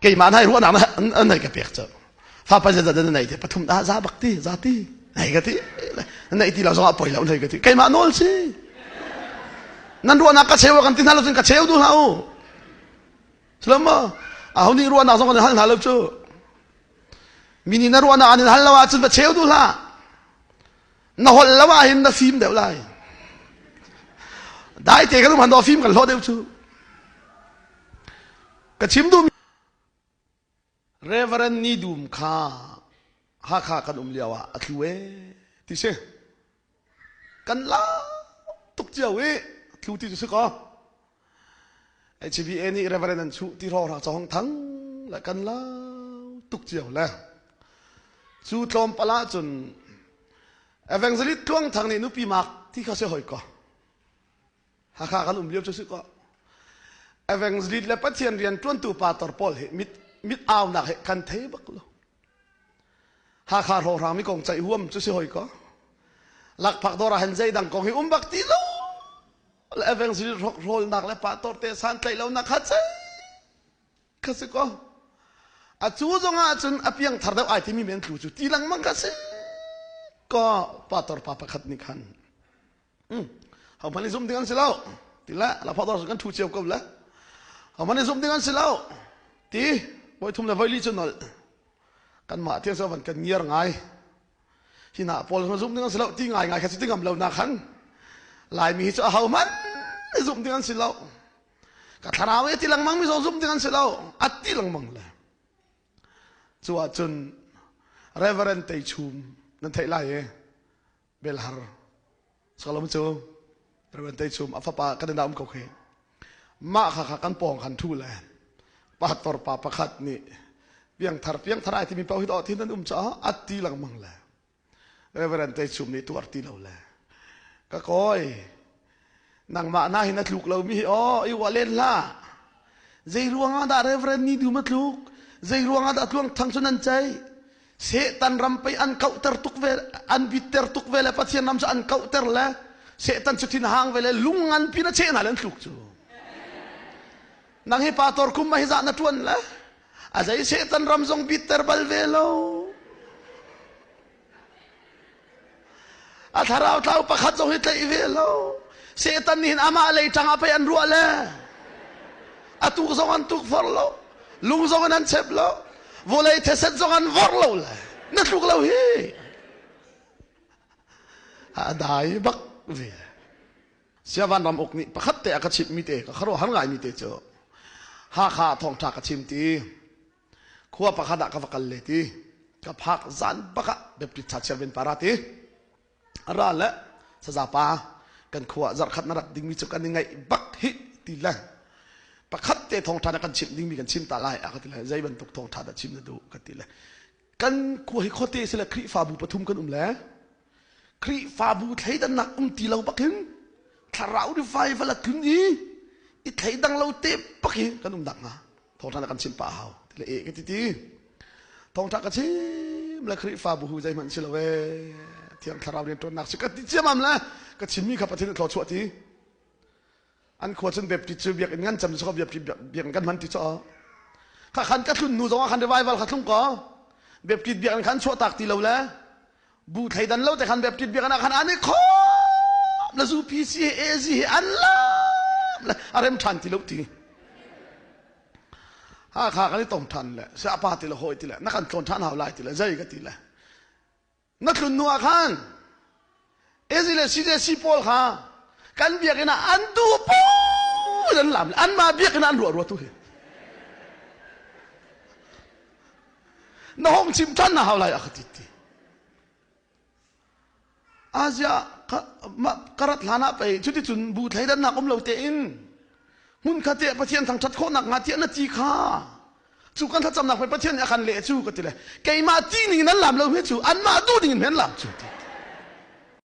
Keimah nai ruahnak na nei ka pek cu. Fa pa zeizat na nei ti pathum dah za bak ti za ti nei ka ti nei ti lo zong ah poi lo nei ka ti keimah nawl si. Nan ruahnak ka cheu kan ti hna lo cun ka cheu duh hlah u. Salam ma aho nih ruahnak zong kan hal hna lo cu. Mi nih na ruahnak an in hal lo ahcun va cheu duh hlah. Na holh lo ah hin na fim deuh lai. Dai te kan um han fim kan hlawh deuh cu. Ka chim duhmi Reverend Ni Dum kha Hakha kan um lio ah a tlu ee ti si. Kan lau tuk cio i tlu ti cu si kaw. HBA nih Reverend an chuh ti hrawng cawng thang le kan lau tuk cio le. Cu tlawmpal ah cun Evangelist Tluang Thang nih nupi mak ti kha si hoi kaw. Hakha kan um lio cu si kaw evangelist le Pathian rian ṭuantu pastor pawl hi mit mit aunak he kan thei bak lo. Hakha hrawnghrang mi kong ceih huam cu si hoi kaw lakphak dawr ah hin zeidang kong hi um bak ti lo. Le evangelist hrawlnak le pastor te san tlaih lo nak kha ceih kha si kaw a cu zong ah cun a piang thar deuh ai timi men tlu cu ti lengmang kha si kaw pastor pa pakhat nih khan Ho hmanh i zumh ding an si lo. Ti le la phawdor kan thu cio ko le. Ho hmanh i zumh ding an si lo. Ti voi thum le voi li cu nol. Kan mah tiang so van kan ngiar ngai. Hi na pawl zumh ding an si lo ti ngai ngai kha cu ti ngam lo na khan. Laimi hi cu a ho hmanh i zumh ding an si lo. Ka thlarau e ti lengmang mi zong zumh ding an si lo. A ti lengmang le. Cu ahcun Reverend Tei Chum nan theih lai e. Belhar Solomon cu Reverend Tei Chum a fapa kan ina um ko khi mah kha kha kan pawng khan thu le pastor pa pakhat nih piangthar piangthar ai timi paoh hi dawh thin an um caah a ti lengmang le Reverend Tei Chum nih tuar ti lo le ka kawi nangmah na hin a tluk lomi hi aw i uah len hlah zei ruangah dah Reverend ni dum a tluk zei ruangah dah tluang thang cu nan ceih Satan ram pei an kauhter tuk ve an bitter tuk ve le Pathian ram cu an kauhter le Satan cu thin hang ve le lung ngan pi na cheh hna le an tluk cu nang hi pastor kum ma hi zah na tuan le a zei Satan ram zong bitter bal ve lo a thlarau tlau pakhat zong hi tlaih ve lo Satan nih hin amah lei ṭang ah pei an ruah le a tuk zong an tuk for lo lung zong in an chep lo vawlei theset zong an vorh lo le na tluk lo hi a dai bak ve Siavan ram uk nih pakhat te a ka chimh mi te ka kharuah har ngai mi te cu Hakha thawngṭha ka chim ti khua pakhat ah ka va kal le ti ka phak zan bak ah Baptist cha chairman para ti ra le saza pa kan khua zarkhat na rak dingmi cu kan i ngaih bak hi ti le pakhat te thawngṭha na kan chimh dingmi kan chim ta lai a ka ti le zei bantuk thawngṭha dah chim na duh ka ti le kan khua hi khuate si le Khrihfabu pathum kan um le Khrihfabu thleidannak um ti lo bak hin thlarau revival a tlun i i thleidang lo te bak hi kan um dak hnga thawngṭha na kan chim pah hau ti le e ka ti ti thawngṭha ka chim le Khrihfabu hu zeihmanh si lo ee thiang thlarau rianṭuannak si ka ti ciamam le ka chimmi kha Pathian nih thlawchuah ti an khua cun Baptist cu biakinn ngan cam cu Baptist biakinn kan hman ti cu kha khan ka tlun nu zong ah khan revival kha thlung ko Baptist biakinn khan chuah tak ti lo le bu thleidan lo te khan Baptist biakinn ah khan an i khawm le zu PC he AZ he an lam le a rem ṭhan ti lo ti ha kha kan i tong ṭhan le sa pa ti le hawi ti le na kan tlawn ṭhan hau lai ti le zei ka ti le na tlun hnu ah khan AZ le CJC pawl kha kan biakinn ah an duh paoh an lam anmah biakinn ah an ruah rua tu hi na hong chim ṭhan na hau lai a ka ti ti Asia ka rat hlan ah pei cuticun bu thleidannak um lo tein hmun khat te Pathian thangṭhat khawhnak hnga tiah na ti kha cu kan thlacamnak pei Pathian nih a kan leh cu ka ti le keimah ti ning in an lam lo hi cu anmah duh ning in an lam cu ti.